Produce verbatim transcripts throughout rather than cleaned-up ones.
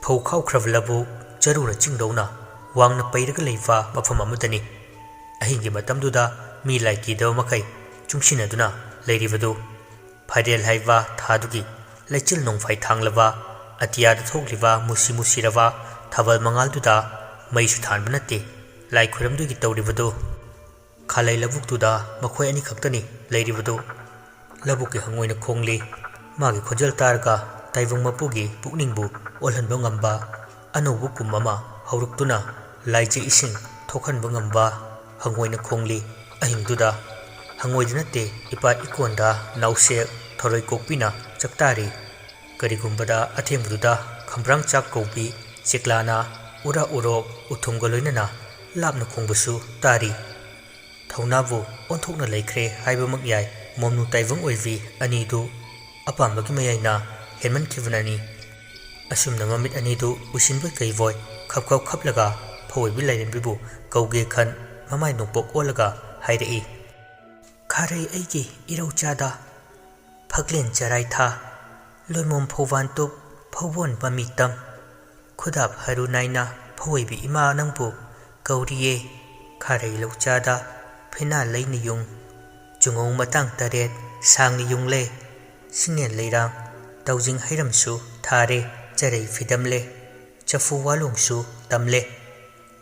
ꯐꯧ ꯈꯥꯎꯈ꯭ꯔꯕ ꯂꯧꯕꯨꯛ ꯆꯔꯨꯅ ꯆꯤꯡꯗꯧꯅ ꯋꯥꯡꯅ ꯄꯩꯔꯒ ꯂꯩꯕ ꯃꯐꯝ ꯑꯃꯗꯅꯤ꯫ ꯑꯍꯤꯡꯒꯤ ꯃꯇꯝꯗꯨꯗ ꯃꯤ ꯂꯥꯏ ꯀꯤꯗꯕ ꯃꯈꯩ ꯆꯨꯡꯁꯤꯟꯅꯗꯨꯅ ꯂꯩꯔꯤꯕꯗꯨ꯫ ꯐꯥꯏꯔꯦꯜ ꯍꯥꯏꯕ ꯊꯥꯗꯨꯒꯤ ꯂꯩꯆꯤꯜ ꯅꯣꯡꯐꯥꯏ ꯊꯥꯡꯂꯕ ꯑꯇꯤꯌꯥꯗ ꯊꯣꯛꯂꯤꯕ ꯃꯨꯁꯤ ꯃꯨꯁꯤꯔꯕ ꯊꯥꯕꯜ ꯃꯉꯥꯜꯗꯨꯗ ꯃꯩꯁꯨ ꯊꯥꯟꯕ ꯅꯠꯇꯦ꯫ ꯂꯥꯏ ꯈꯨꯔꯨꯝꯗꯨꯒꯤ ꯇꯧꯔꯤꯕꯗꯨ꯫ ꯈꯥꯂꯩ ꯂꯧꯕꯨꯛꯇꯨꯗ ꯃꯈꯣꯏ ꯑꯅꯤꯈꯛꯇꯅꯤ ꯂꯩꯔꯤꯕꯗꯨ꯫ ꯂꯧꯕꯨꯛꯀꯤ ꯍꯪꯉꯣꯏꯅ ꯈꯣꯡꯂꯤ꯫ ꯃꯥꯒꯤ ꯈꯣꯟꯖꯦꯜ ꯇꯥꯔꯒ ꯇꯥꯏꯕꯪ ꯃꯄꯨꯒꯤ ꯄꯨꯛꯅꯤꯡꯕꯨ ꯑꯣꯜꯍꯟꯕ ꯉꯝꯕ, ꯑꯅꯧꯕ ꯀꯨꯝ ꯑꯃ ꯍꯧꯔꯛꯇꯨꯅ ꯂꯥꯏꯖ ꯏꯁꯤꯡ ꯊꯣꯛꯍꯟꯕ ꯉꯝꯕ ꯍꯪꯉꯣꯏꯅ ꯈꯣꯡꯂꯤ꯫ ꯑꯍꯤꯡꯗꯨꯗ ꯍꯪꯉꯣꯏꯗ ꯅꯠꯇꯦ, ꯏꯄꯥꯠ ꯏꯀꯣꯟꯗ ꯅꯥꯎꯁꯦꯛ ꯊꯔꯣꯏ ꯀꯣꯛꯄꯤꯅ ꯆꯥꯛꯇꯥꯔꯤ꯫ ꯀꯔꯤꯒꯨꯝꯕꯗ ꯑꯊꯦꯡꯕꯗꯨꯗ ꯈꯝꯕ꯭ꯔꯥꯡ ꯆꯥꯛ ꯀꯧꯕꯤ ꯆꯦꯛꯂꯥꯅ ꯎꯔꯥ ꯎꯔꯣꯛ ꯎꯊꯨꯝꯒ ꯂꯣꯏꯅꯅ ꯂꯥꯞꯅ ꯈꯣꯡꯕꯁꯨ ꯇꯥꯔꯤ꯫ ꯊꯧꯅꯥꯕꯨ ꯑꯣꯟꯊꯣꯛꯅ ꯂꯩꯈ꯭ꯔꯦ ꯍꯥꯏꯕꯃꯛ ꯌꯥꯏ꯫ ꯃꯣꯝꯅꯨ ꯇꯥꯏꯕꯪ ꯑꯣꯏꯕꯤ ꯑꯅꯤꯗꯨ ꯑꯄꯥꯝꯕꯒꯤ ꯃꯌꯥꯏꯅ ꯍꯦꯟꯃꯟꯈꯤꯕꯅꯅꯤ꯫ ꯑꯁꯨꯝꯅ ꯃꯃꯤꯠ ꯑꯅꯤꯗꯨ ꯎꯏꯁꯤꯟꯕꯣꯏ ꯀꯩꯕꯣꯏ ꯈꯞ ꯈꯞ ꯈꯞꯂꯒ ꯐꯧ ꯑꯣꯏꯕꯤ ꯂꯥꯏꯔꯦꯝꯕꯤꯕꯨ ꯀꯧꯒꯦ ꯈꯟ ꯃꯃꯥꯏ ꯅꯣꯡꯄꯣꯛ ꯑꯣꯜꯂꯒ ꯍꯥꯏꯔꯛꯏ, "ꯈꯥꯔꯩ ꯑꯩꯒꯤ ꯏꯔꯧꯆꯥꯗ, ꯐꯛꯂꯦꯟ ꯆꯔꯥꯏ ꯊꯥ, ꯂꯣꯏꯃꯣꯝ ꯐꯧꯕꯥꯟ ꯇꯨꯞ, ꯐꯧꯕꯣꯟ ꯃꯃꯤ ꯇꯝ, ꯈꯨꯗꯥꯞ ꯍꯔꯨ ꯅꯥꯏꯅ ꯐꯧ ꯑꯣꯏꯕꯤ ꯏꯃꯥ ꯅꯪꯕꯨ ꯀꯧꯔꯤꯌꯦ꯫ ꯈꯥꯔꯩ ꯂꯧꯆꯥꯗ ꯐꯤꯅꯥ ꯂꯩꯅ ꯌꯨꯡ, ꯆꯨꯉꯧ ꯃꯇꯥꯡ ꯇꯔꯦꯠ ꯁꯥꯡꯅ ꯌꯨꯡꯂꯦ꯫ ꯁꯤꯡꯉꯦꯜ ꯂꯩꯔꯥꯡ ꯇꯧꯖꯤꯡ ꯍꯩꯔꯝꯁꯨ ꯊꯥꯔꯦ, ꯆꯔꯩ ꯐꯤꯗꯝꯂꯦ, ꯆꯐꯨ ꯋꯥꯂꯣꯡꯁꯨ ꯇꯝꯂꯦ꯫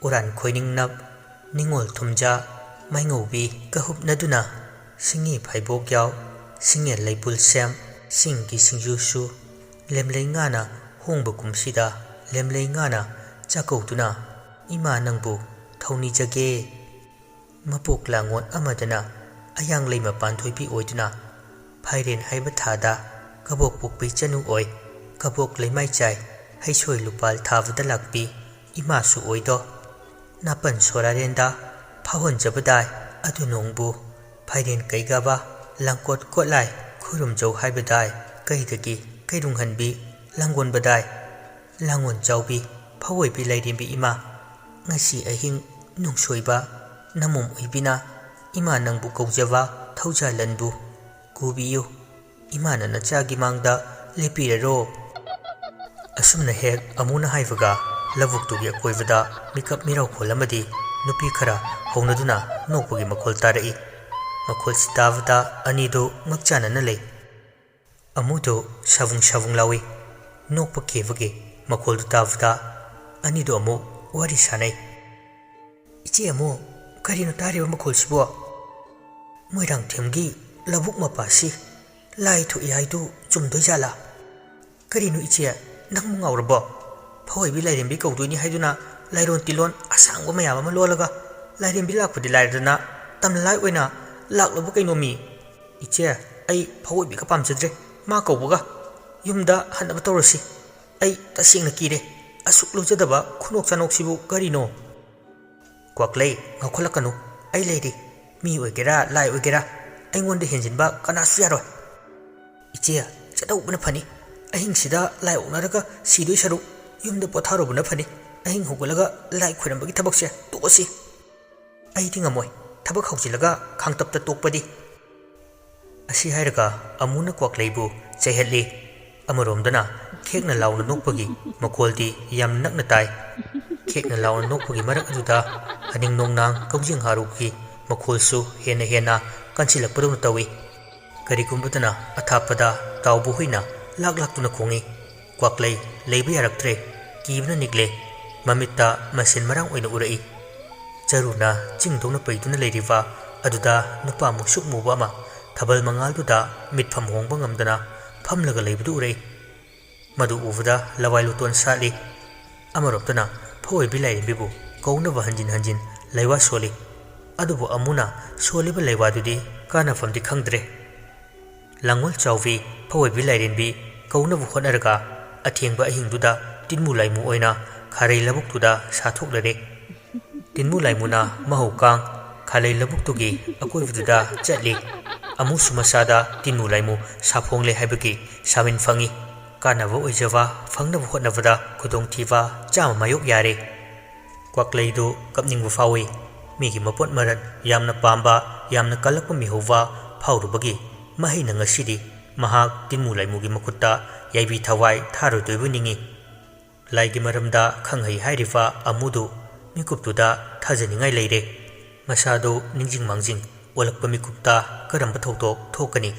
ꯎꯔꯥꯟ ꯈꯣꯏꯅꯤꯡꯅꯞ, ꯅꯤꯡꯉꯣꯜ ꯊꯨꯝꯖꯥ, ꯃꯥꯏꯉꯧꯕꯤ ꯀꯍꯨꯞꯅꯗꯨꯅ, ꯁꯤꯡꯉꯤ ꯐꯩꯕꯣꯛ ꯌꯥꯎ, ꯁꯤꯡꯉꯦꯜ ꯂꯩꯕꯨꯜ ꯁꯦꯝ, ꯁꯤꯡꯒꯤ ꯁꯤꯡꯖꯨꯁꯨ, ꯂꯦꯝꯂꯩ ꯉꯥꯅ ꯍꯣꯡꯕ ꯀꯨꯝꯁꯤꯗ ꯂꯦꯝꯂꯩ ꯉꯥꯅ ꯆꯥꯛꯀꯧꯗꯨꯅ ꯏꯃꯥ ꯅꯪꯕꯨ ꯊꯧꯅꯤꯖꯒꯦ"꯫ ꯃꯄꯣꯛ ꯂꯥꯡꯉꯣꯟ ꯑꯃꯗꯅ ꯑꯌꯥꯡ ꯂꯩꯃ ꯄꯥꯟꯊꯣꯏꯕꯤ ꯑꯣꯏꯗꯨꯅ ꯐꯥꯏꯔꯦꯟ ꯍꯥꯏꯕ ꯊꯥꯗ ꯀꯕꯣꯛ ꯄꯣꯛꯄꯤ ꯆꯅꯨ ꯑꯣꯏ꯫ ꯀꯕꯣꯛ ꯂꯩꯃꯥꯏ ꯆꯥꯏ, ꯍꯩꯁꯣꯏ ꯂꯨꯄꯥꯜ ꯊꯥꯕꯗ ꯂꯥꯛꯄꯤ ꯏꯃꯥꯁꯨ ꯑꯣꯏꯗꯣ꯫ ꯅꯥꯄꯟ ꯁꯣꯔꯥꯔꯦꯟꯗ ꯐꯥꯎꯍꯟꯖꯕꯗꯥꯏ ꯑꯗꯨ ꯅꯣꯡꯕꯨ ꯐꯥꯏꯔꯦꯟ ꯀꯩꯒꯕ ꯂꯥꯡꯀꯣꯠ ꯀꯣꯠꯂꯥꯏ ꯈꯨꯔꯨꯝꯖꯧ ꯍꯥꯏꯕꯗꯥꯏ ꯀꯩꯗꯒꯤ ꯀꯩꯔꯨꯡꯍꯟꯕꯤ ꯂꯥꯡꯒꯣꯟꯕꯗꯥꯏ꯫ ꯂꯥꯡꯒꯣꯟ ꯆꯥꯎꯕꯤ ꯐꯧ ꯑꯣꯏꯕꯤ ꯂꯥꯏꯔꯦꯝꯕꯤ ꯏꯃꯥ, ꯉꯁꯤ ꯑꯍꯤꯡ ꯅꯣꯡꯁꯣꯏꯕ ꯅꯃꯣꯝ ꯑꯣꯏꯕꯤꯅ ꯏꯃꯥ ꯅꯪꯕꯨ ꯀꯧꯖꯕ ꯊꯧꯖꯥꯜꯂꯟꯕꯨ ꯀꯨꯕꯤꯌꯨ꯫ ꯏꯃꯥꯅ ꯅꯆꯥꯒꯤ ꯃꯥꯡꯗ ꯂꯦꯞꯄꯤꯔꯔꯣ꯫ ꯑꯁꯨꯝꯅ ꯍꯦꯛ ꯑꯃꯨꯅ ꯍꯥꯏꯕꯒ ꯂꯧꯕꯨꯛꯇꯨꯒꯤ ꯑꯀꯣꯏꯕꯗ ꯃꯤꯀꯞ ꯃꯤꯔꯥꯎꯈꯣꯜ ꯑꯃꯗꯤ ꯅꯨꯄꯤ ꯈꯔ ꯍꯧꯅꯗꯨꯅ ꯅꯣꯛꯄꯒꯤ ꯃꯈꯣꯜ ꯇꯥꯔꯛꯏ꯫ ꯃꯈꯣꯜꯁꯤ ꯇꯥꯕꯗ ꯑꯅꯤꯗꯨ ꯉꯛꯆꯥꯟꯅꯅ ꯂꯩ꯫ ꯑꯃꯨꯗꯨ ꯁꯥꯕꯨꯡ ꯁꯥꯕꯨꯡ ꯂꯥꯎꯏ꯫ ꯅꯣꯛꯄ ꯀꯦꯕꯒꯤ ꯃꯈꯣꯜꯗꯨ ꯇꯥꯕꯗ ꯑꯅꯤꯗꯨ ꯑꯃꯨꯛ ꯋꯥꯔꯤ ꯁꯥꯅꯩ꯫ "ꯏꯆꯦ ꯑꯃꯨ, ꯀꯔꯤꯅꯣ ꯇꯥꯔꯤꯕ ꯃꯈꯣꯜꯁꯤꯕꯣ? ꯃꯣꯏꯔꯥꯡꯊꯦꯝꯒꯤ ꯂꯧꯕꯨꯛ ꯃꯄꯥꯁꯤ ꯂꯥꯏ ꯊꯣꯛꯏ ꯍꯥꯏꯗꯨ ꯆꯨꯝꯗꯣꯏꯖꯥꯠꯂꯥ? ꯀꯔꯤꯅꯣ ꯏꯆꯦ, ꯅꯪꯕꯨ ꯉꯥꯎꯔꯕꯣ? ꯐꯧ ꯑꯣꯏꯕꯤ ꯂꯥꯏꯔꯦꯝꯕꯤ ꯀꯧꯗꯣꯏꯅꯤ ꯍꯥꯏꯗꯨꯅ ꯂꯥꯏꯔꯣꯟ ꯇꯤꯂꯣꯟ ꯑꯁꯥꯡꯕ ꯃꯌꯥꯝ ꯑꯃ ꯂꯣꯜꯂꯒ ꯂꯥꯏꯔꯦꯝꯕꯤ ꯂꯥꯛꯄꯗꯤ ꯂꯥꯏꯔꯗꯅ ꯇꯝꯂꯥꯏ ꯑꯣꯏꯅ ꯂꯥꯛꯂꯕ ꯀꯩꯅꯣꯃꯤ? ꯏꯆꯦ, ꯑꯩ ꯐꯧ ꯑꯣꯏꯕꯤꯒ ꯄꯥꯝꯖꯗ꯭ꯔꯦ, ꯃꯥ ꯀꯧꯕꯒ꯫ ꯌꯨꯝꯗ ꯍꯟꯅꯕ ꯇꯧꯔꯁꯤ꯫ ꯑꯩ ꯇꯁꯦꯡꯅ ꯀꯤꯔꯦ꯫ ꯑꯁꯨꯛ ꯂꯨꯖꯗꯕ ꯈꯨꯅꯣꯛ ꯆꯥꯅꯣꯛꯁꯤꯕꯨ ꯀꯔꯤꯅꯣ?" "ꯀ꯭ꯋꯥꯛꯂꯩ, ꯉꯥꯎꯈꯠꯂꯛꯀꯅꯨ꯫ ꯑꯩ ꯂꯩꯔꯤ꯫ ꯃꯤ ꯑꯣꯏꯒꯦꯔꯥ, ꯂꯥꯏ ꯑꯣꯏꯒꯦꯔꯥ, ꯑꯩꯉꯣꯟꯗ ꯍꯦꯟꯖꯤꯟꯕ ꯀꯅꯥꯁꯨ ꯌꯥꯔꯣꯏ꯫ ꯏꯆꯦ, ꯆꯠꯍꯧꯕꯅ ꯐꯅꯤ꯫ ꯑꯍꯤꯡꯁꯤꯗ ꯂꯥꯏ ꯑꯣꯛꯅꯔꯒ ꯁꯤꯗꯣꯏ ꯁꯔꯨꯛ ꯌꯨꯝꯗ ꯄꯣꯊꯥꯔꯨꯕꯅ ꯐꯅꯤ꯫ ꯑꯍꯤꯡ ꯍꯧꯒꯠꯂꯒ ꯂꯥꯏ ꯈꯣꯏꯔꯝꯕꯒꯤ ꯊꯕꯛꯁꯦ ꯇꯣꯛꯑꯁꯤ꯫ ꯑꯩꯗꯤ ꯉꯝꯃꯣꯏ꯫ ꯊꯕꯛ ꯍꯧꯖꯤꯜꯂꯒ ꯈꯥꯡꯇꯞꯇ ꯇꯣꯛꯄꯗꯤ꯫" ꯑꯁꯤ ꯍꯥꯏꯔꯒ ꯑꯃꯨꯅ ꯀ꯭ꯋꯥꯛꯂꯩꯕꯨ ꯆꯩꯍꯠꯂꯤ꯫ ꯑꯃꯔꯣꯝꯗꯅ ꯈꯦꯛꯅ ꯂꯥꯎꯅ ꯅꯣꯛꯄꯒꯤ ꯃꯈꯣꯜꯗꯤ ꯌꯥꯝ ꯅꯛꯅ ꯇꯥꯏ꯫ ꯈꯦꯛꯅ ꯂꯥꯎꯅ ꯅꯣꯛꯄꯒꯤ ꯃꯔꯛ ꯑꯗꯨꯗ ꯍꯅꯤꯡ ꯅꯣꯡꯅꯥꯡ ꯀꯧꯖꯦꯡ ꯍꯥꯔꯨꯒꯤ ꯃꯈꯣꯜꯁꯨ ꯍꯦꯟꯅ ꯍꯦꯟꯅ ꯀꯟꯁꯤꯜꯂꯛꯄꯗꯧꯅ ꯇꯧꯏ꯫ ꯀꯔꯤꯒꯨꯝꯕꯗꯅ ꯑꯊꯥꯞꯄꯗ ꯇꯥꯎꯕ ꯍꯨꯏꯅ ꯂꯥꯛ ꯂꯥꯛꯇꯨꯅ ꯈꯣꯡꯏ꯫ ꯀ꯭ꯋꯥꯛꯂꯩ ꯂꯩꯕ ꯌꯥꯔꯛꯇ꯭ꯔꯦ꯫ ꯀꯤꯕꯅ ꯅꯤꯛꯂꯦ꯫ ꯃꯃꯤꯠꯇ ꯃꯁꯦꯟ ꯃꯔꯥꯡ ꯑꯣꯏꯅ ꯎꯔꯛꯏ꯫ ꯆꯔꯨꯅ ꯆꯤꯡꯗꯧꯅ ꯄꯩꯗꯨꯅ ꯂꯩꯔꯤꯕ ꯑꯗꯨꯗ ꯅꯨꯄꯥ ꯃꯨꯁꯨꯛ ꯃꯨꯕ ꯑꯃ ꯊꯥꯕꯜ ꯃꯉꯥꯜꯗꯨꯗ ꯃꯤꯠꯐꯝ ꯍꯣꯡꯕ ꯉꯝꯗꯅ ꯐꯝꯂꯒ ꯂꯩꯕꯗꯨ ꯎꯔꯛꯏ꯫ ꯃꯗꯨ ꯎꯕꯗ ꯂꯋꯥꯏ ꯂꯨꯇꯣꯟ ꯁꯥꯠꯂꯤ꯫ ꯑꯃꯔꯣꯝꯗꯅ ꯐꯧ ꯑꯣꯏꯕꯤ ꯂꯥꯏꯔꯦꯝꯕꯤꯕꯨ ꯀꯧꯅꯕ ꯍꯟꯖꯤꯟ ꯍꯟꯖꯤꯟ ꯂꯩꯋꯥ ꯁꯣꯜꯂꯤ꯫ ꯑꯗꯨꯕꯨ ꯑꯃꯨꯅ ꯁꯣꯜꯂꯤꯕ ꯂꯩꯋꯥꯗꯨꯗꯤ ꯀꯥꯟꯅꯐꯝꯗꯤ ꯈꯪꯗ꯭ꯔꯦ꯫ ꯂꯥꯡꯒꯣꯜ ꯆꯥꯎꯕꯤ ꯐꯧ ꯑꯣꯏꯕꯤ ꯂꯥꯏꯔꯦꯝꯕꯤ ꯀꯧꯅꯕ ꯍꯣꯠꯅꯔꯒ ꯑꯊꯦꯡꯕ ꯑꯍꯤꯡꯗꯨꯗ ꯇꯤꯟꯃꯨ ꯂꯥꯏꯃꯨ ꯑꯣꯏꯅ ꯈꯥꯔꯩ ꯂꯧꯕꯨꯛꯇꯨꯗ ꯁꯥꯊꯣꯛꯂꯔꯦ꯫ ꯇꯤꯟꯃꯨ ꯂꯥꯏꯃꯨꯅ ꯃꯍꯧ ꯀꯥꯡ ꯈꯥꯂꯩ ꯂꯧꯕꯨꯛꯇꯨꯒꯤ ꯑꯀꯣꯏꯕꯗꯨꯗ ꯆꯠꯂꯤ꯫ ꯑꯃꯨꯁꯨ ꯃꯁꯥꯗ ꯇꯤꯟꯃꯨ ꯂꯥꯏꯃꯨ ꯁꯥꯐꯣꯡꯂꯦ ꯍꯥꯏꯕꯒꯤ ꯁꯥꯃꯤꯟ ꯐꯪꯏ꯫ ꯀꯥꯟꯅꯕ ꯑꯣꯏꯖꯕ ꯐꯪꯅꯕ ꯍꯣꯠꯅꯕꯗ ꯈꯨꯗꯣꯡꯊꯤꯕ ꯆꯥꯝꯃ ꯃꯥꯌꯣꯛ ꯌꯥꯔꯦ꯫ ꯀ꯭ꯋꯥꯛꯂꯩꯗꯨ ꯀꯞꯅꯤꯡꯕ ꯐꯥꯎꯏ꯫ ꯃꯤꯒꯤ ꯃꯄꯣꯠ ꯃꯔꯜ ꯌꯥꯝꯅ ꯄꯥꯝꯕ, ꯌꯥꯝꯅ ꯀꯜꯂꯛꯄ ꯃꯤꯍꯧꯕ ꯐꯥꯎꯔꯨꯕꯒꯤ ꯃꯍꯩꯅ ꯉꯁꯤꯗꯤ ꯃꯍꯥꯛ ꯇꯤꯟꯃꯨ ꯂꯥꯏꯃꯨꯒꯤ ꯃꯈꯨꯠꯇ ꯌꯥꯏꯕꯤ ꯊꯋꯥꯏ ꯊꯥꯔꯣꯏꯗꯣꯏꯕꯨ ꯅꯤꯡꯏ꯫ ꯂꯥꯏꯒꯤ ꯃꯔꯝꯗ ꯈꯪꯍꯩ ꯍꯥꯏꯔꯤꯕ ꯑꯃꯨꯗꯨ ꯃꯤꯀꯨꯞꯇꯨꯗ ꯊꯥꯖꯅꯤꯡꯉꯥꯏ ꯂꯩꯔꯦ꯫ ꯃꯁꯥꯗꯨ ꯅꯤꯡꯁꯤꯡ ꯃꯥꯡꯖꯤꯡ ꯑꯣꯜꯂꯛꯄ ꯃꯤꯀꯨꯞꯇ ꯀꯔꯝꯕ ꯊꯧꯗꯣꯛ ꯊꯣꯛꯀꯅꯤ?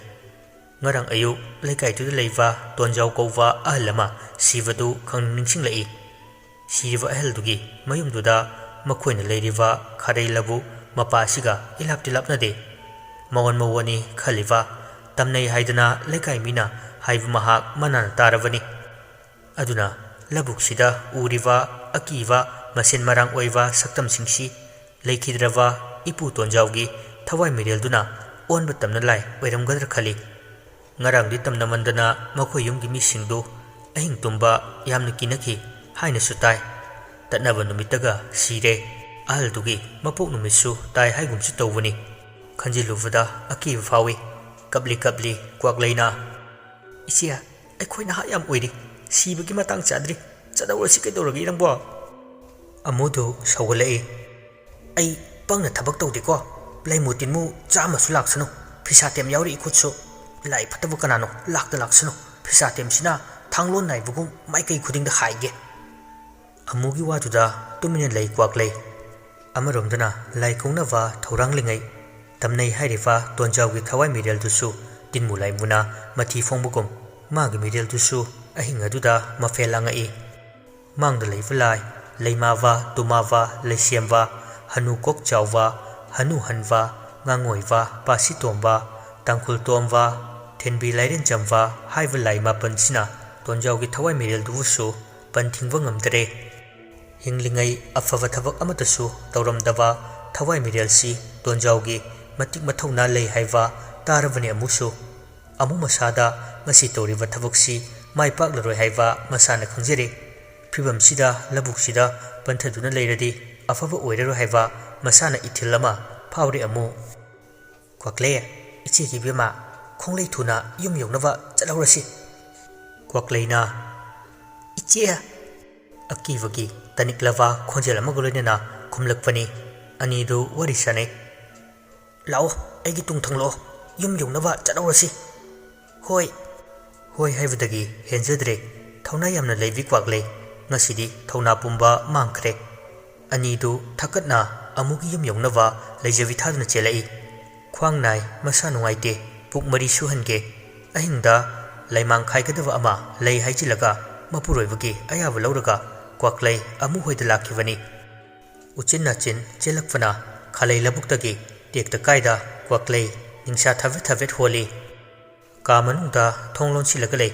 ꯉꯔꯥꯡ ꯑꯌꯨꯛ ꯂꯩꯀꯥꯏꯗꯨꯗ ꯂꯩꯕ ꯇꯣꯟꯖꯥꯎ ꯀꯧꯕ ꯑꯍꯜ ꯑꯃ ꯁꯤꯕꯗꯨ ꯈꯪꯅꯤꯡ ꯅꯤꯡꯁꯤꯡꯂꯛꯏ꯫ ꯁꯤꯔꯤꯕ ꯑꯍꯜꯗꯨꯒꯤ ꯃꯌꯨꯝꯗꯨꯗ ꯃꯈꯣꯏꯅ ꯂꯩꯔꯤꯕ ꯈꯥꯔꯩ ꯂꯧꯕꯨꯛ ꯃꯄꯥ ꯑꯁꯤꯒ ꯏꯂꯥꯞꯇꯤ ꯂꯥꯞꯅꯗꯦ꯫ ꯃꯋꯣꯟ ꯃꯋꯣꯟꯅꯤ ꯈꯜꯂꯤꯕ, ꯇꯝꯅꯩ ꯍꯥꯏꯗꯅ ꯂꯩꯀꯥꯏ ꯃꯤꯅ ꯍꯥꯏꯕ ꯃꯍꯥꯛ ꯃꯅꯥꯅ ꯇꯥꯔꯕꯅꯤ꯫ ꯑꯗꯨꯅ ꯂꯧꯕꯨꯛꯁꯤꯗ ꯎꯔꯤꯕ ꯑꯀꯤꯕ ꯃꯁꯦꯟ ꯃꯔꯥꯡ ꯑꯣꯏꯕ ꯁꯛꯇꯝꯁꯤꯡꯁꯤ ꯂꯩꯈꯤꯗ꯭ꯔꯕ ꯏꯄꯨ ꯇꯣꯟꯖꯥꯎꯒꯤ ꯊꯋꯥꯏ ꯃꯤꯔꯦꯜꯗꯨꯅ ꯑꯣꯟꯕ ꯇꯝꯅ ꯂꯥꯏ ꯑꯣꯏꯔꯝꯒꯗ꯭ꯔꯥ ꯈꯜꯂꯤ꯫ ꯉꯔꯥꯡꯗꯤ ꯇꯝꯅꯃꯟꯗꯅ ꯃꯈꯣꯏ ꯌꯨꯝꯒꯤ ꯃꯤꯁꯤꯡꯗꯨ ꯑꯍꯤꯡ ꯇꯨꯝꯕ ꯌꯥꯝꯅ ꯀꯤꯅꯈꯤ ꯍꯥꯏꯅꯁꯨ ꯇꯥꯏ꯫ ꯇꯠꯅꯕ ꯅꯨꯃꯤꯠꯇꯒ ꯁꯤꯔꯦ꯫ ꯑꯍꯜꯗꯨꯒꯤ ꯃꯄꯣꯛ ꯅꯨꯃꯤꯠꯁꯨ ꯇꯥꯏ ꯍꯥꯏꯒꯨꯝꯁꯨ ꯇꯧꯕꯅꯤ꯫ ꯈꯟꯖꯤꯜꯂꯨꯕꯗ ꯑꯀꯤꯕ ꯐꯥꯎꯏ꯫ ꯀꯞꯂꯤ ꯀꯞꯂꯤ ꯀ꯭ꯋꯥꯛꯂꯩꯅ, "ꯏꯆꯦ, ꯑꯩꯈꯣꯏ ꯅꯍꯥ ꯌꯥꯝ ꯑꯣꯏꯔꯤ, ꯁꯤꯕꯒꯤ ꯃꯇꯥꯡ ꯆꯥꯗ꯭ꯔꯤ, ꯆꯠꯍꯧꯔꯁꯤ ꯀꯩꯗꯧꯔꯒꯦ ꯅꯪꯕꯣ?" ꯑꯃꯨꯗꯨ ꯁꯧꯒꯠꯂꯛꯏ꯫ "ꯑꯩ ꯄꯪꯅ ꯊꯕꯛ ꯇꯧꯗꯦꯀꯣ꯫ ꯂꯩꯃꯨ ꯇꯤꯟꯃꯨ ꯆꯥꯝꯃꯁꯨ ꯂꯥꯛꯁꯅꯨ, ꯐꯤꯁꯥꯇꯦꯝ ꯌꯥꯎꯔꯤ ꯏꯈꯨꯠꯁꯨ꯫ ꯂꯥꯏ ꯐꯠꯇꯕ ꯀꯅꯥꯅꯣ ꯂꯥꯛꯇ ꯂꯥꯛꯁꯅꯨ, ꯐꯤꯁꯥꯇꯦꯝꯁꯤꯅ ꯊꯥꯡꯂꯣꯟ ꯅꯥꯏꯕꯒꯨꯝ ꯃꯥꯏꯀꯩ ꯈꯨꯗꯤꯡꯗ ꯍꯥꯏꯒꯦ꯫" ꯑꯃꯨꯒꯤ ꯋꯥꯗꯨꯗ ꯇꯨꯃꯤꯟꯅ ꯂꯩ ꯀ꯭ꯋꯥꯛꯂꯩ꯫ ꯑꯃꯔꯣꯝꯗꯅ ꯂꯥꯏ ꯀꯧꯅꯕ ꯊꯧꯔꯥꯡꯂꯤꯉꯩ, ꯇꯝꯅꯩ ꯍꯥꯏꯔꯤꯕ ꯇꯣꯟꯖꯥꯎꯒꯤ ꯊꯋꯥꯏ ꯃꯤꯔꯦꯜꯗꯨꯁꯨ ꯇꯤꯟꯃꯨ ꯂꯥꯏꯃꯨꯅ ꯃꯊꯤ ꯐꯣꯡꯕꯒꯨꯝ ꯃꯥꯒꯤ ꯃꯤꯔꯦꯜꯗꯨꯁꯨ ꯑꯍꯤꯡ ꯑꯗꯨꯗ ꯃꯐꯦꯜ ꯂꯥꯡꯉꯛꯏ꯫ ꯃꯥꯡꯗ ꯂꯩꯕ ꯂꯥꯏ, ꯂꯩꯃꯥꯕ, ꯇꯨꯃꯥꯕ, ꯂꯩꯁꯦꯝꯕ, ꯍꯅꯨ ꯀꯣꯛ ꯆꯥꯎꯕ, ꯍꯅꯨ ꯍꯟꯕ, ꯉꯥꯉꯣꯏꯕ, ꯄꯥꯁꯤ ꯇꯣꯝꯕ, ꯇꯥꯡꯈꯨꯜ ꯇꯣꯝꯕ, ꯊꯦꯟꯕꯤ ꯂꯥꯏꯔꯦꯟ ꯆꯝꯕ ꯍꯥꯏꯕ ꯂꯥꯏ ꯃꯥꯄꯟꯁꯤꯅ ꯇꯣꯟꯖꯥꯎꯒꯤ ꯊꯋꯥꯏ ꯃꯤꯔꯦꯜꯗꯨꯕꯨꯁꯨ ꯄꯟ ꯊꯤꯡꯕ ꯉꯝꯗꯔꯦ꯫ ꯍꯤꯡꯂꯤꯉꯩ ꯑꯐꯕ ꯊꯕꯛ ꯑꯃꯠꯇꯁꯨ ꯇꯧꯔꯝꯗꯕ ꯊꯋꯥꯏ ꯃꯤꯔꯦꯜꯁꯤ ꯇꯣꯟꯖꯥꯎꯒꯤ ꯃꯇꯤꯛ ꯃꯊꯧꯅꯥ ꯂꯩ ꯍꯥꯏꯕ ꯇꯥꯔꯕꯅꯤ ꯑꯃꯨꯛꯁꯨ꯫ ꯑꯃꯨꯛ ꯃꯁꯥꯗ ꯃꯁꯤ ꯇꯧꯔꯤꯕ ꯊꯕꯛꯁꯤ ꯃꯥꯏ ꯄꯥꯛꯂꯔꯣꯏ ꯍꯥꯏꯕ ꯃꯁꯥꯅ ꯈꯪꯖꯔꯦ꯫ ꯐꯤꯕꯝꯁꯤꯗ ꯂꯧꯕꯨꯛꯁꯤꯗ ꯄꯟꯊꯗꯨꯅ ꯂꯩꯔꯗꯤ ꯑꯐꯕ ꯑꯣꯏꯔꯔꯣꯏ ꯍꯥꯏꯕ ꯃꯁꯥꯅ ꯏꯊꯤꯜ ꯑꯃ ꯐꯥꯎꯔꯦ ꯑꯃꯨꯛ꯫ "ꯀ꯭ꯋꯥꯛꯂꯦ, ꯏꯆꯦꯒꯤ ꯏꯕꯦꯝꯃ, ꯈꯣꯡꯂꯩ ꯊꯨꯅ ꯌꯨꯝ ꯌꯧꯅꯕ ꯆꯠꯍꯧꯔꯁꯤ꯫" ꯀ꯭ꯋꯥꯛꯂꯩꯅ, "ꯏꯆꯦ!" ꯑꯀꯤꯕꯒꯤ ꯇꯅꯤꯛꯂꯕ ꯈꯣꯟꯖꯦꯜ ꯑꯃꯒ ꯂꯣꯏꯅꯅ ꯈꯨꯝꯂꯛꯄꯅꯤ꯫ ꯑꯅꯤꯗꯨ ꯋꯥꯔꯤ ꯁꯥꯅꯩ꯫ "ꯂꯥꯛꯑꯣ, ꯑꯩꯒꯤ ꯇꯨꯡ ꯊꯪꯂꯛꯑꯣ, ꯌꯨꯝ ꯌꯧꯅꯕ ꯆꯠꯍꯧꯔꯁꯤ꯫" ꯍꯣꯏ, ꯍꯣꯏ ꯍꯥꯏꯕꯗꯒꯤ ꯍꯦꯟꯖꯗ꯭ꯔꯦ꯫ ꯊꯧꯅꯥ ꯌꯥꯝꯅ ꯂꯩꯕꯤ ꯀ꯭ꯋꯥꯛꯂꯩ꯫ ꯉꯁꯤꯗꯤ ꯊꯧꯅꯥ ꯄꯨꯝꯕ ꯃꯥꯡꯈ꯭ꯔꯦ꯫ ꯑꯅꯤꯗꯨ ꯊꯛꯀꯠꯅ ꯑꯃꯨꯒꯤ ꯌꯨꯝ ꯌꯧꯅꯕ ꯂꯩꯖꯕꯤ ꯊꯥꯗꯨꯅ ꯆꯦꯜꯂꯛꯏ꯫ ꯈ꯭ꯋꯥꯡ ꯅꯥꯏ, ꯃꯁꯥ ꯅꯨꯡꯉꯥꯏꯇꯦ, ꯄꯨꯛ ꯃꯔꯤ ꯁꯨꯍꯟꯒꯦ꯫ ꯑꯍꯤꯡꯗ ꯂꯩꯃꯥꯡ ꯈꯥꯏꯒꯗꯕ ꯑꯃ ꯂꯩ ꯍꯥꯏꯖꯤꯜꯂꯒ ꯃꯄꯨꯔꯣꯏꯕꯒꯤ ꯑꯌꯥꯕ ꯂꯧꯔꯒ ꯀ꯭ꯋꯥꯛꯂꯩ ꯑꯃꯨ ꯍꯣꯏꯗ ꯂꯥꯛꯈꯤꯕꯅꯤ꯫ ꯎꯆꯤꯟ ꯅꯥꯆꯤꯟ ꯆꯦꯜꯂꯛꯄꯅ ꯈꯥꯂꯩ ꯂꯧꯕꯨꯛꯇꯒꯤ ꯇꯦꯛꯇ ꯀꯥꯏꯗ ꯀ꯭ꯋꯥꯛꯂꯩ ꯅꯤꯡꯁꯥ ꯊꯥꯐꯦꯠ ꯊꯥꯐꯦꯠ ꯍꯣꯜꯂꯤ꯫ ꯀꯥ ꯃꯅꯨꯡꯗ ꯊꯣꯡ ꯂꯣꯟꯁꯤꯜꯂꯒ ꯂꯩ꯫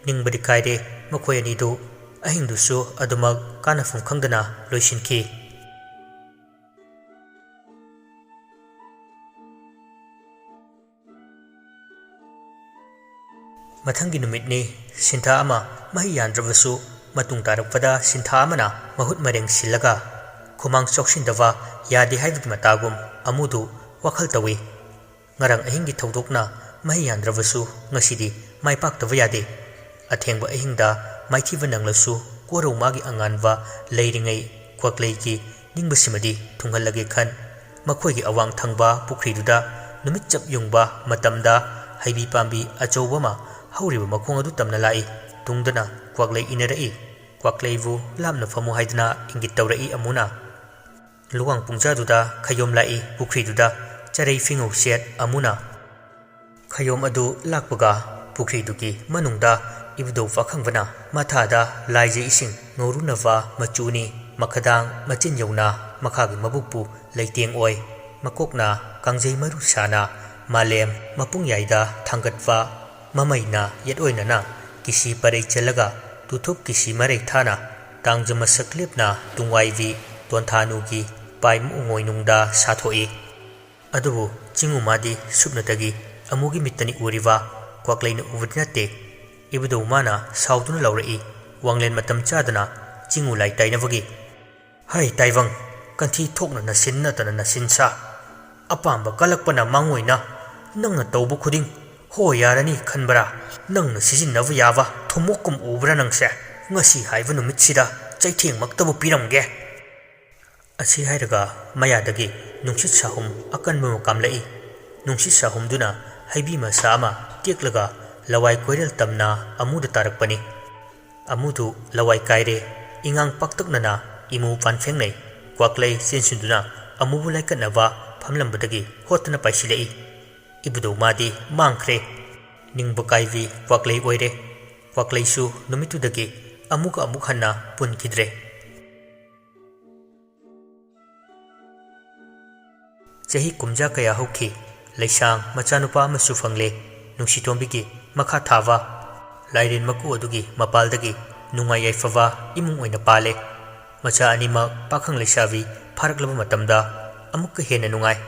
ꯅꯤꯡꯕꯗꯤ ꯀꯥꯏꯔꯦ ꯃꯈꯣꯏ ꯑꯅꯤꯗꯨ꯫ ꯑꯍꯤꯡꯗꯨꯁꯨ ꯑꯗꯨꯃꯛ ꯀꯥꯟꯅꯐꯝ ꯈꯪꯗꯅ ꯂꯣꯏꯁꯤꯟꯈꯤ꯫ ꯃꯊꯪꯒꯤ ꯅꯨꯃꯤꯠꯅꯤ꯫ ꯁꯤꯟꯊꯥ ꯑꯃ ꯃꯍꯩ ꯌꯥꯟꯗ꯭ꯔꯕꯁꯨ ꯃꯇꯨꯡ ꯇꯥꯔꯛꯄꯗ ꯁꯤꯟꯊꯥ ꯑꯃꯅ ꯃꯍꯨꯠ ꯃꯔꯦꯡ ꯁꯤꯜꯂꯒ ꯈꯨꯃꯥꯡ ꯆꯥꯎꯁꯤꯟꯗꯕ ꯌꯥꯗꯦ ꯍꯥꯏꯕꯒꯤ ꯃꯇꯥꯒꯨꯝ ꯑꯃꯨꯗꯨ ꯋꯥꯈꯜ ꯇꯧꯏ꯫ ꯉꯔꯥꯡ ꯑꯍꯤꯡꯒꯤ ꯊꯧꯗꯣꯛꯅ ꯃꯍꯩ ꯌꯥꯟꯗ꯭ꯔꯕꯁꯨ ꯉꯁꯤꯗꯤ ꯃꯥꯏ ꯄꯥꯛꯇꯕ ꯌꯥꯗꯦ꯫ ꯑꯊꯦꯡꯕ ꯑꯍꯤꯡꯗ ꯃꯥꯏꯊꯤꯕ ꯅꯪꯂꯁꯨ ꯀꯣꯔꯧ ꯃꯥꯒꯤ ꯑꯉꯥꯟꯕ ꯂꯩꯔꯤꯉꯩ ꯀ꯭ꯋꯥꯛꯂꯩꯒꯤ ꯅꯤꯡꯕꯁꯤꯃꯗꯤ ꯊꯨꯡꯍꯜꯂꯒꯦ ꯈꯟ꯫ ꯃꯈꯣꯏꯒꯤ ꯑꯋꯥꯡ ꯊꯪꯕ ꯄꯨꯈ꯭ꯔꯤꯗꯨꯗ ꯅꯨꯃꯤꯠ ꯆꯞ ꯌꯨꯡꯕ ꯃꯇꯝꯗ ꯍꯩꯕꯤ ꯄꯥꯝꯕꯤ ꯑꯆꯧꯕ ꯑꯃ ꯍꯧꯔꯤꯕ ꯃꯈꯣꯡ ꯑꯗꯨ ꯇꯝꯅ ꯂꯥꯛꯏ꯫ ꯇꯨꯡꯗꯅ ꯀ꯭ꯋꯥꯛꯂꯩ ꯏꯟꯅꯔꯛꯏ꯫ ꯀ꯭ꯋꯥꯛꯂꯩꯕꯨ ꯂꯥꯞꯅ ꯐꯝꯃꯨ ꯍꯥꯏꯗꯅ ꯏꯪꯒꯤꯠ ꯇꯧꯔꯛꯏ ꯑꯃꯨꯅ꯫ ꯂꯨꯋꯥꯡ ꯄꯨꯡꯖꯥꯗꯨꯗ ꯈꯌꯣꯝ ꯂꯥꯛꯏ ꯄꯨꯈ꯭ꯔꯤꯗꯨꯗ ꯆꯔꯩ ꯐꯤꯉꯧ ꯁꯦꯠ ꯑꯃꯨꯅ꯫ ꯈꯌꯣꯝ ꯑꯗꯨ ꯂꯥꯛꯄꯒ ꯄꯨꯈ꯭ꯔꯤꯗꯨꯒꯤ ꯃꯅꯨꯡꯗ ꯏꯕꯨꯙꯧ ꯄꯥꯈꯪꯕꯅ ꯃꯊꯥꯗ ꯂꯥꯏꯖ ꯏꯁꯤꯡ ꯉꯧꯔꯨꯅꯕ ꯃꯆꯨꯅꯤ꯫ ꯃꯈꯗꯥꯡ ꯃꯆꯤꯟ ꯌꯧꯅ ꯃꯈꯥꯒꯤ ꯃꯕꯨꯛꯄꯨ ꯂꯩꯇꯦꯡ ꯑꯣꯏ꯫ ꯃꯀꯣꯛꯅ ꯀꯥꯡꯖꯩ ꯃꯔꯨ ꯁꯥꯅ ꯃꯥꯂꯦꯝ ꯃꯄꯨꯡꯌꯥꯏꯗ ꯊꯥꯡꯒꯠꯄ꯫ ꯃꯃꯩꯅ ꯌꯦꯠ ꯑꯣꯏꯅꯅ ꯀꯤꯁꯤ ꯄꯔꯩ ꯆꯦꯜꯂꯒ ꯇꯨꯊꯨꯞ ꯀꯤꯁꯤ ꯃꯔꯩ ꯊꯥꯅ ꯇꯥꯡꯖ ꯃꯁꯛ ꯂꯦꯞꯅ ꯇꯨꯡꯋꯥꯏꯕꯤ ꯇꯣꯟꯊꯥꯅꯨꯒꯤ ꯄꯥꯏ ꯃꯨꯉꯣꯏꯅꯨꯡꯗ ꯁꯥꯊꯣꯛꯏ꯫ ꯑꯗꯨꯕꯨ ꯆꯤꯡꯉꯨ ꯃꯥꯗꯤ ꯁꯨꯞꯅꯇꯒꯤ ꯑꯃꯨꯒꯤ ꯃꯤꯠꯇꯅꯤ ꯎꯔꯤꯕ꯫ ꯀ꯭ꯋꯥꯛꯂꯩꯅ ꯎꯕꯗꯤ ꯅꯠꯇꯦ꯫ ꯏꯕꯨꯙꯧ ꯃꯥꯅ ꯁꯥꯎꯗꯨꯅ ꯂꯥꯎꯔꯛꯏ, ꯋꯥꯡꯂꯦꯟ ꯃꯇꯝ ꯆꯥꯗꯅ ꯆꯤꯡꯉꯨ ꯂꯥꯏ ꯇꯥꯏꯅꯕꯒꯤ꯫ ꯍꯩ ꯇꯥꯏꯕꯪ, ꯀꯟꯊꯤ ꯊꯣꯛꯅ ꯅꯁꯤꯟ ꯅꯠꯇꯅ ꯅꯁꯤꯟ ꯁꯥ꯫ ꯑꯄꯥꯝꯕ ꯀꯜꯂꯛꯄꯅ ꯃꯥꯡꯑꯣꯏꯅ ꯅꯪꯅ ꯇꯧꯕ ꯈꯨꯗꯤꯡ ꯍꯣ ꯌꯥꯔꯅꯤ ꯈꯟꯕ꯭ꯔꯥ? ꯅꯪꯅ ꯁꯤꯖꯤꯟꯅꯕ ꯌꯥꯕ ꯊꯨꯝꯃꯣꯛꯀꯨꯝ ꯎꯕ꯭ꯔꯥ ꯅꯪꯁꯦ? ꯉꯁꯤ ꯍꯥꯏꯕ ꯅꯨꯃꯤꯠꯁꯤꯗ ꯆꯩꯊꯦꯡꯃꯛꯇꯕꯨ ꯄꯤꯔꯝꯒꯦ꯫ ꯑꯁꯤ ꯍꯥꯏꯔꯒ ꯃꯌꯥꯗꯒꯤ ꯅꯨꯡꯁꯤꯠ ꯁꯥꯍꯨꯝ ꯑꯀꯟꯕ ꯑꯃ ꯀꯥꯝꯂꯛꯏ꯫ ꯅꯨꯡꯁꯤꯠ ꯁꯥꯍꯨꯝꯗꯨꯅ ꯍꯩꯕꯤ ꯃꯁꯥ ꯑꯃ ꯇꯦꯛꯂꯒ ꯂꯋꯥꯏ ꯀꯣꯏꯔꯦꯜ ꯇꯝꯅ ꯑꯃꯨꯗ ꯇꯥꯔꯛꯄꯅꯤ꯫ ꯑꯃꯨꯗꯨ ꯂꯋꯥꯏ ꯀꯥꯏꯔꯦ, ꯏꯉꯥꯡ ꯄꯥꯛꯇꯛꯅꯅ ꯏꯃꯨ ꯄꯥꯟꯐꯦꯡꯅꯩ꯫ ꯀ꯭ꯋꯥꯛꯂꯩ ꯆꯦꯟꯁꯤꯟꯗꯨꯅ ꯑꯃꯨꯕꯨ ꯂꯥꯏꯀꯠꯅꯕ ꯐꯝꯂꯝꯕꯗꯒꯤ ꯍꯣꯠꯇꯅ ꯄꯥꯏꯁꯤꯜꯂꯛꯏ꯫ ꯏꯕꯨꯙꯧ ꯃꯥꯗꯤ ꯃꯥꯡꯈ꯭ꯔꯦ꯫ ꯅꯤꯡꯕ ꯀꯥꯏꯕꯤ ꯀ꯭ꯋꯥꯛꯂꯩ ꯑꯣꯏꯔꯦ꯫ ꯀ꯭ꯋꯥꯛꯂꯩꯁꯨ ꯅꯨꯃꯤꯠꯇꯨꯗꯒꯤ ꯑꯃꯨꯛꯀ ꯑꯃꯨꯛ ꯍꯟꯅ ꯄꯨꯟꯈꯤꯗ꯭ꯔꯦ꯫ ꯆꯍꯤ ꯀꯨꯝꯖꯥ ꯀꯌꯥ ꯍꯧꯈꯤ꯫ ꯂꯩꯁꯥꯡ ꯃꯆꯥꯅꯨꯄꯥ ꯑꯃꯁꯨ ꯐꯪꯂꯦ꯫ ꯅꯨꯡꯁꯤꯇꯣꯝꯕꯤꯒꯤ ꯃꯈꯥ ꯊꯥꯕ ꯂꯥꯏꯔꯦꯟ ꯃꯀꯨ ꯑꯗꯨꯒꯤ ꯃꯄꯥꯜꯗꯒꯤ ꯅꯨꯡꯉꯥꯏ ꯌꯥꯏꯐꯕ ꯏꯃꯨꯡ ꯑꯣꯏꯅ ꯄꯥꯜꯂꯦ꯫ ꯃꯆꯥ ꯑꯅꯤꯃꯛ ꯄꯥꯈꯪ ꯂꯩꯁꯥꯕꯤ ꯐꯥꯔꯛꯂꯕ ꯃꯇꯝꯗ ꯑꯃꯨꯛꯀ ꯍꯦꯟꯅ ꯅꯨꯡꯉꯥꯏ꯫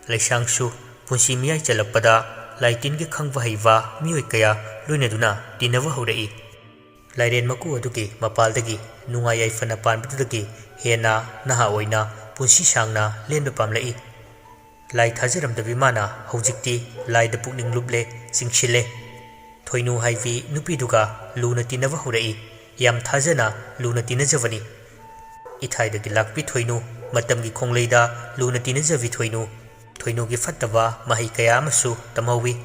ꯂꯩꯁꯥꯡꯁꯨ ꯄꯨꯟꯁꯤ ꯃꯤꯌꯥꯏ ꯆꯜꯂꯛꯄꯗ ꯂꯥꯏ ꯇꯤꯟꯒꯤ ꯈꯪꯕ ꯍꯩꯕ ꯃꯤꯑꯣꯏ ꯀꯌꯥ ꯂꯣꯏꯅꯗꯨꯅ ꯇꯤꯟꯅꯕ ꯍꯧꯔꯛꯏ꯫ ꯂꯥꯏꯔꯦꯟ ꯃꯀꯨ ꯑꯗꯨꯒꯤ ꯃꯄꯥꯜꯗꯒꯤ ꯅꯨꯡꯉꯥꯏ ꯌꯥꯏꯐꯅ ꯄꯥꯟꯕꯗꯨꯗꯒꯤ ꯍꯦꯟꯅ ꯅꯍꯥ ꯑꯣꯏꯅ ꯄꯨꯟꯁꯤ ꯁꯥꯡꯅ ꯂꯦꯟꯕ ꯄꯥꯝꯂꯛꯏ꯫ ꯂꯥꯏ ꯊꯥꯖꯔꯝꯗꯕꯤ ꯃꯥꯅ ꯍꯧꯖꯤꯛꯇꯤ ꯂꯥꯏꯗ ꯄꯨꯛꯅꯤꯡ ꯂꯨꯞꯂꯦ, ꯆꯤꯡꯁꯤꯜꯂꯦ꯫ ꯊꯣꯏꯅꯨ ꯍꯥꯏꯕꯤ ꯅꯨꯄꯤꯗꯨꯒ ꯂꯨꯅ ꯇꯤꯟꯅꯕ ꯍꯧꯔꯛꯏ꯫ ꯌꯥꯝ ꯊꯥꯖꯅ ꯂꯨꯅ ꯇꯤꯟꯅꯖꯕꯅꯤ꯫ ꯏꯊꯥꯏꯗꯒꯤ ꯂꯥꯛꯄꯤ ꯊꯣꯏꯅꯨ, ꯃꯇꯝꯒꯤ ꯈꯣꯡꯂꯩꯗ ꯂꯨꯅ ꯇꯤꯟꯅꯖꯕꯤ ꯊꯣꯏꯅꯨ꯫ ꯊꯣꯏꯅꯨꯒꯤ ꯐꯠꯇꯕ ꯃꯍꯩ ꯀꯌꯥ ꯑꯃꯁꯨ ꯇꯝꯍꯧꯋꯤ꯫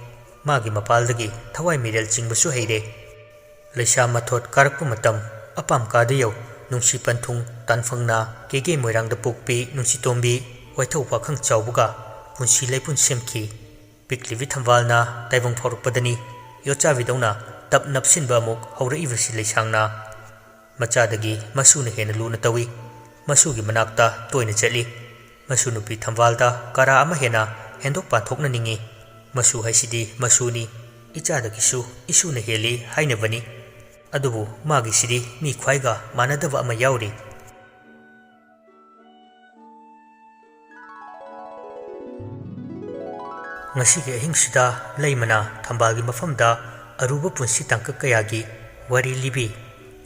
ꯃꯥꯒꯤ ꯃꯄꯥꯜꯗꯒꯤ ꯊꯋꯥꯏ ꯃꯤꯔꯦꯜ ꯆꯤꯡꯕꯁꯨ ꯍꯩꯔꯦ꯫ ꯂꯩꯁꯥ ꯃꯊꯣꯠ ꯀꯥꯔꯛꯄ ꯃꯇꯝ, ꯑꯄꯥꯝ ꯀꯥꯗ ꯌꯧ, ꯅꯨꯡꯁꯤ ꯄꯟꯊꯨꯡ ꯇꯥꯟꯐꯪꯅ ꯀꯦꯒꯦ ꯃꯣꯏꯔꯥꯡꯗ ꯄꯣꯛꯄꯤ ꯅꯨꯡꯁꯤꯇꯣꯝꯕꯤ ꯋꯥꯏꯊꯧ ꯄꯥꯈꯪ ꯆꯥꯎꯕꯒ ꯄꯨꯟꯁꯤ ꯂꯩꯄꯨꯟ ꯁꯦꯝꯈꯤ꯫ ꯄꯤꯛꯂꯤꯕꯤ ꯊꯝꯕꯥꯜꯅ ꯇꯥꯏꯕꯪ ꯐꯥꯎꯔꯛꯄꯗꯅꯤ ꯌꯣꯠꯆꯥꯕꯤꯗꯧꯅ ꯇꯞ ꯅꯞꯁꯤꯟꯕ ꯑꯃꯨꯛ ꯍꯧꯔꯛꯏꯕꯁꯤ꯫ ꯂꯩꯁꯥꯡꯅ ꯃꯆꯥꯗꯒꯤ ꯃꯁꯨꯅ ꯍꯦꯟꯅ ꯂꯨꯅ ꯇꯧꯏ꯫ ꯃꯁꯨꯒꯤ ꯃꯅꯥꯛꯇ ꯇꯣꯏꯅ ꯆꯠꯂꯤ꯫ ꯃꯁꯨ ꯅꯨꯄꯤ ꯊꯝꯕꯥꯜꯗ ꯀꯔꯥ ꯑꯃ ꯍꯦꯟꯅ ꯍꯦꯟꯗꯣꯛ ꯄꯥꯊꯣꯛꯅ ꯅꯤꯡꯏ꯫ ꯃꯁꯨ ꯍꯥꯏꯁꯤꯗꯤ ꯃꯁꯨꯅꯤ꯫ ꯏꯆꯥꯗꯒꯤꯁꯨ ꯏꯁꯨꯅ ꯍꯦꯜꯂꯤ ꯍꯥꯏꯅꯕꯅꯤ꯫ ꯑꯗꯨꯕꯨ ꯃꯥꯒꯤꯁꯤꯗꯤ ꯃꯤ ꯈ꯭ꯋꯥꯏꯒ ꯃꯥꯟꯅꯗꯕ ꯑꯃ ꯌꯥꯎꯔꯤ꯫ ꯉꯁꯤꯒꯤ ꯑꯍꯤꯡꯁꯤꯗ ꯂꯩꯃꯅ ꯊꯝꯕꯥꯜꯒꯤ ꯃꯐꯝꯗ ꯑꯔꯨꯕ ꯄꯨꯟꯁꯤ ꯇꯥꯡꯀꯛ ꯀꯌꯥꯒꯤ ꯋꯥꯔꯤ ꯂꯤꯕꯤ꯫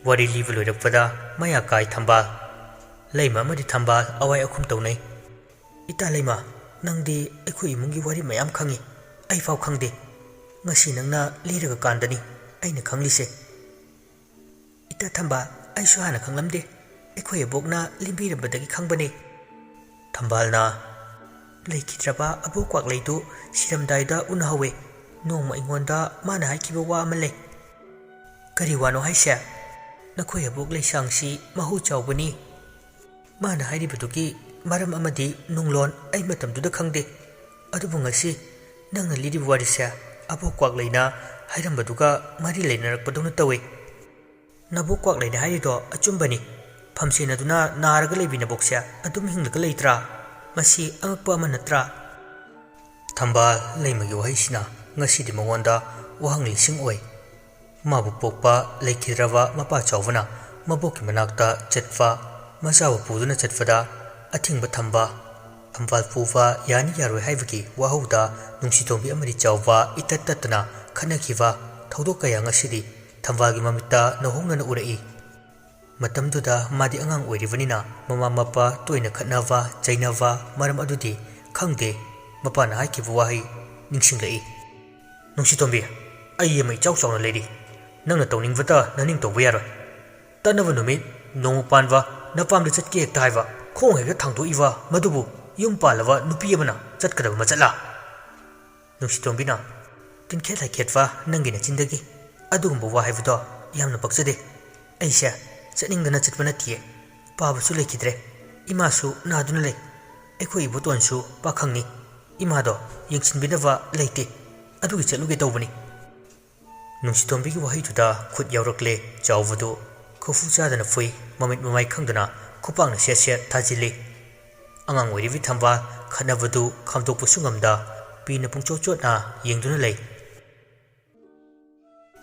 ꯋꯥꯔꯤ ꯂꯤꯕ ꯂꯣꯏꯔꯛꯄꯗ ꯃꯌꯥ ꯀꯥꯏ ꯊꯝꯕꯥꯜ꯫ ꯂꯩꯃ ꯑꯃꯗꯤ ꯊꯝꯕꯥꯜ ꯑꯋꯥꯏ ꯑꯈꯨꯝ ꯇꯧꯅꯩ꯫ "ꯏꯇꯥ ꯂꯩꯃ, ꯅꯪꯗꯤ ꯑꯩꯈꯣꯏ ꯏꯃꯨꯡꯒꯤ ꯋꯥꯔꯤ ꯃꯌꯥꯝ ꯈꯪꯉꯤ꯫ ꯑꯩꯐꯥꯎ ꯈꯪꯗꯦ꯫ ꯉꯁꯤ ꯅꯪꯅ ꯂꯤꯔꯒ ꯀꯥꯟꯗꯅꯤ ꯑꯩꯅ ꯈꯪꯂꯤꯁꯦ꯫" "ꯏꯇꯥ ꯊꯝꯕꯥꯜ, ꯑꯩꯁꯨ ꯍꯥꯟꯅ ꯈꯪꯂꯝꯗꯦ꯫ ꯑꯩꯈꯣꯏ ꯑꯕꯣꯛꯅ ꯂꯤꯕꯤꯔꯝꯕꯗꯒꯤ ꯈꯪꯕꯅꯦ꯫" ꯊꯝꯕꯥꯜꯅ, "ꯂꯩꯈꯤꯗ꯭ꯔꯕ ꯑꯕꯣꯛ ꯀ꯭ꯋꯥꯛꯂꯩꯗꯨ ꯁꯤꯔꯝꯗꯥꯏꯗ ꯎꯅꯍꯧꯋꯦ꯫ ꯅꯣꯡꯃ ꯑꯩꯉꯣꯟꯗ ꯃꯥꯅ ꯍꯥꯏꯈꯤꯕ ꯋꯥ ꯑꯃ ꯂꯩ꯫ "ꯀꯔꯤ ꯋꯥꯅꯣ ꯍꯥꯏꯁꯦ?" "ꯅꯈꯣꯏ ꯑꯕꯣꯛ ꯂꯩꯁꯥꯡꯁꯤ ꯃꯍꯨ ꯆꯥꯎꯕꯅꯤ꯫ ꯃꯥꯅ ꯍꯥꯏꯔꯤꯕꯗꯨꯒꯤ ꯃꯔꯝ ꯑꯃꯗꯤ ꯅꯨꯡꯂꯣꯟ ꯑꯩ ꯃꯇꯝꯗꯨꯗ ꯈꯪꯗꯦ꯫ ꯑꯗꯨꯕꯨ ꯉꯁꯤ ꯅꯪꯅ ꯂꯤꯔꯤꯕ ꯋꯥꯔꯤꯁꯦ ꯑꯕꯣꯛ ꯀ꯭ꯋꯥꯛꯂꯩꯅ ꯍꯥꯏꯔꯝꯕꯗꯨꯒ ꯃꯔꯤ ꯂꯩꯅꯔꯛꯄꯗꯧꯅ ꯇꯧꯏ꯫ ꯅꯕꯣꯛ ꯀ꯭ꯋꯥꯛꯂꯩꯅ ꯍꯥꯏꯔꯤꯗꯣ ꯑꯆꯨꯝꯕꯅꯤ꯫ ꯐꯝꯁꯦꯟꯅꯗꯨꯅ ꯅꯥꯔꯒ ꯂꯩꯕꯤ ꯅꯕꯣꯛꯁꯦ ꯑꯗꯨꯝ ꯍꯤꯡꯂꯒ ꯂꯩꯇ꯭ꯔꯥ? ꯃꯁꯤ ꯑꯉꯛꯄ ꯑꯃ ꯅꯠꯇ꯭ꯔꯥ?" ꯊꯝꯕꯥꯜ ꯂꯩꯃꯒꯤ ꯋꯥꯍꯩꯁꯤꯅ ꯉꯁꯤꯗꯤ ꯃꯉꯣꯟꯗ ꯋꯥꯍꯪ ꯂꯤꯁꯤꯡ ꯑꯣꯏ꯫ ꯃꯥꯕꯨ ꯄꯣꯛꯄ ꯂꯩꯈꯤꯗ꯭ꯔꯕ ꯃꯄꯥ ꯆꯥꯎꯕꯅ ꯃꯕꯣꯛꯀꯤ ꯃꯅꯥꯛꯇ ꯆꯠꯄ, ꯃꯆꯥꯕꯨ ꯄꯨꯗꯨꯅ ꯆꯠꯄꯗ ꯑꯊꯤꯡꯕ ꯊꯝꯕ, ꯊꯝꯕꯥꯜ ꯄꯨꯕ ꯌꯥꯅꯤ ꯌꯥꯔꯣꯏ ꯍꯥꯏꯕꯒꯤ ꯋꯥꯍꯧꯗ ꯅꯨꯡꯁꯤꯇꯣꯝꯕꯤ ꯑꯃꯗꯤ ꯆꯥꯎꯕ ꯏꯇꯠ ꯇꯠꯇꯅ ꯈꯠꯅꯈꯤꯕ ꯊꯧꯗꯣꯛ ꯀꯌꯥ ꯉꯁꯤꯗꯤ ꯊꯝꯕꯥꯜꯒꯤ ꯃꯃꯤꯠꯇ ꯅꯧꯍꯧꯅꯅ ꯎꯔꯛꯏ꯫ ꯃꯇꯝꯗꯨꯗ ꯃꯥꯗꯤ ꯑꯉꯥꯡ ꯑꯣꯏꯔꯤꯕꯅꯤꯅ ꯃꯃꯥ ꯃꯄꯥ ꯇꯣꯏꯅ ꯈꯠꯅꯕ ꯆꯩꯅꯕ ꯃꯔꯝ ꯑꯗꯨꯗꯤ ꯈꯪꯗꯦ꯫ ꯃꯄꯥꯅ ꯍꯥꯏꯈꯤꯕ ꯋꯥꯍꯩ ꯅꯤꯡꯁꯤꯡꯂꯛꯏ꯫ "ꯅꯨꯡꯁꯤꯇꯣꯝꯕꯤ, ꯑꯩ ꯑꯃ ꯏꯆꯥꯎ ꯆꯥꯎꯅ ꯂꯩꯔꯤ꯫ ꯅꯪꯅ ꯇꯧꯅꯤꯡꯕꯇ ꯅꯅꯤꯡ ꯇꯧꯕ ꯌꯥꯔꯣꯏ꯫ ꯇꯠꯅꯕ ꯅꯨꯃꯤꯠ ꯅꯣꯡꯃ ꯄꯥꯟꯕ ꯅꯄꯥꯝꯗ ꯆꯠꯀꯦ ꯍꯦꯛꯇ ꯍꯥꯏꯕ, ꯈꯣꯡ ꯍꯦꯛꯇ ꯊꯥꯡꯗꯣꯛꯏꯕ, ꯃꯗꯨꯕꯨ ꯌꯨꯝ ꯄꯥꯜꯂꯕ ꯅꯨꯄꯤ ꯑꯃꯅ ꯆꯠꯀꯗꯕ ꯃꯆꯠꯂꯥ?" ꯅꯨꯡꯁꯤꯇꯣꯝꯕꯤꯅ, "ꯇꯤꯟꯈꯦꯠ ꯍꯥꯏꯈꯦꯠꯄ ꯅꯪꯒꯤ ꯅꯆꯤꯟꯗꯒꯤ ꯑꯗꯨꯒꯨꯝꯕ ꯋꯥ ꯍꯥꯏꯕꯗꯣ ꯌꯥꯝꯅ ꯄꯛꯆꯗꯦ꯫ ꯑꯩꯁꯦ ꯆꯠꯅꯤꯡꯗꯅ ꯆꯠꯄ ꯅꯠꯇꯤꯌꯦ꯫ ꯄꯥꯕꯁꯨ ꯂꯩꯈꯤꯗ꯭ꯔꯦ꯫ ꯏꯃꯥꯁꯨ ꯅꯥꯗꯨꯅ ꯂꯩ꯫ ꯑꯩꯈꯣꯏ ꯏꯕꯣꯇꯣꯟꯁꯨ ꯄꯥꯈꯪꯅꯤ꯫ ꯏꯃꯥꯗꯣ ꯌꯦꯡꯁꯤꯟꯕꯤꯅꯕ ꯂꯩꯇꯦ꯫ ꯑꯗꯨꯒꯤ ꯆꯠꯂꯨꯒꯦ ꯇꯧꯕꯅꯤ꯫" ꯅꯨꯡꯁꯤꯇꯣꯝꯕꯤꯒꯤ ꯋꯥꯍꯩꯗꯨꯗ ꯈꯨꯠ ꯌꯥꯎꯔꯛꯂꯦ꯫ ꯆꯥꯎꯕꯗꯨ ꯈꯨꯐꯨ ꯆꯥꯗꯅ ꯐꯨꯏ꯫ ꯃꯃꯤꯠ ꯃꯃꯥꯏ ꯈꯪꯗꯅ ꯈꯨꯄꯥꯛꯅ ꯁꯦꯠ ꯁꯦꯠ ꯊꯥꯖꯤꯜꯂꯤ꯫ ꯑꯉꯥꯡ ꯑꯣꯏꯔꯤꯕꯤ ꯊꯝꯕꯥꯜ ꯈꯠꯅꯕꯗꯨ ꯈꯥꯝꯗꯣꯛꯄꯁꯨ ꯉꯝꯗ ꯄꯤꯅ ꯄꯨꯡꯆꯣꯠ ꯆꯣꯠꯅ ꯌꯦꯡꯗꯨꯅ ꯂꯩ꯫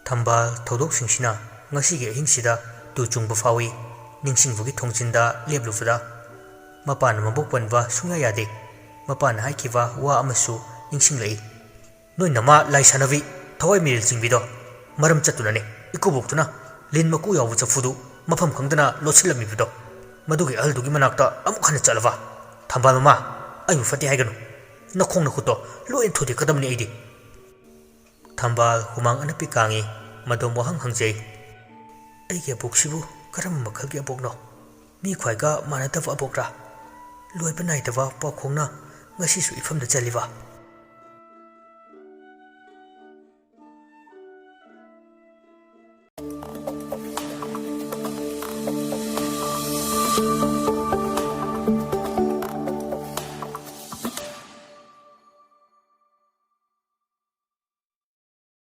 ꯊꯝꯕꯥꯜ ꯊꯧꯗꯣꯛꯁꯤꯡꯁꯤꯅ ꯉꯁꯤꯒꯤ ꯑꯍꯤꯡꯁꯤꯗ ꯇꯨ ꯆꯨꯡꯕ ꯐꯥꯎꯏ꯫ ꯅꯤꯡꯁꯤꯡꯕꯒꯤ ꯊꯣꯡꯖꯤꯟꯗ ꯂꯦꯞꯂꯨꯕꯗ ꯃꯄꯥꯅ ꯃꯕꯣꯛ ꯄꯟꯕ ꯁꯨꯡꯌꯥ ꯌꯥꯗꯦ꯫ ꯃꯄꯥꯅ ꯍꯥꯏꯈꯤꯕ ꯋꯥ ꯑꯃꯁꯨ ꯅꯤꯡꯁꯤꯡꯂꯛꯏ꯫ "ꯅꯣꯏ ꯅꯃꯥ ꯂꯥꯏ ꯁꯥꯟꯅꯕꯤ ꯊꯋꯥꯏ ꯃꯤꯔꯦꯜ ꯆꯤꯡꯕꯤꯗꯣ ꯃꯔꯝ ꯆꯠꯇꯨꯅꯅꯦ ꯏꯀꯨꯕꯣꯛꯇꯨꯅ ꯂꯤꯟ ꯃꯀꯨ ꯌꯥꯎꯕ ꯆꯐꯨꯗꯨ ꯃꯐꯝ ꯈꯪꯗꯅ ꯂꯣꯠꯁꯤꯜꯂꯝꯃꯤꯕꯗꯣ꯫ ꯃꯗꯨꯒꯤ ꯑꯍꯜꯗꯨꯒꯤ ꯃꯅꯥꯛꯇ ꯑꯃꯨꯛ ꯍꯟꯅ ꯆꯠꯂꯕ? ꯊꯝꯕꯥꯜ ꯃꯃꯥ, ꯑꯩꯕꯨ ꯐꯠꯇꯦ ꯍꯥꯏꯒꯅꯨ꯫ ꯅꯈꯣꯡ ꯅꯈꯨꯠꯇꯣ ꯂꯣꯏꯅ ꯊꯨꯗꯦꯛꯀꯗꯕꯅꯤ ꯑꯩꯗꯤ꯫" ꯊꯝꯕꯥꯜ ꯍꯨꯃꯥꯡ ꯑꯅꯞꯄꯤ ꯀꯥꯡꯏ꯫ ꯃꯗꯣꯝ ꯋꯥꯍꯪ ꯍꯪꯖꯩ꯫ "ꯑꯩꯒꯤ ꯑꯕꯣꯛꯁꯤꯕꯨ ꯀꯔꯝꯕ ꯃꯈꯜꯒꯤ ꯑꯕꯣꯛꯅꯣ? ꯃꯤ ꯈ꯭ꯋꯥꯏꯒ ꯃꯥꯟꯅꯗꯕ ꯑꯕꯣꯛꯔꯥ? ꯂꯣꯏꯕ ꯅꯥꯏꯗꯕ ꯄꯥꯎꯈꯣꯡꯅ ꯉꯁꯤꯁꯨ ꯏꯐꯝꯗ ꯆꯜꯂꯤꯕ?"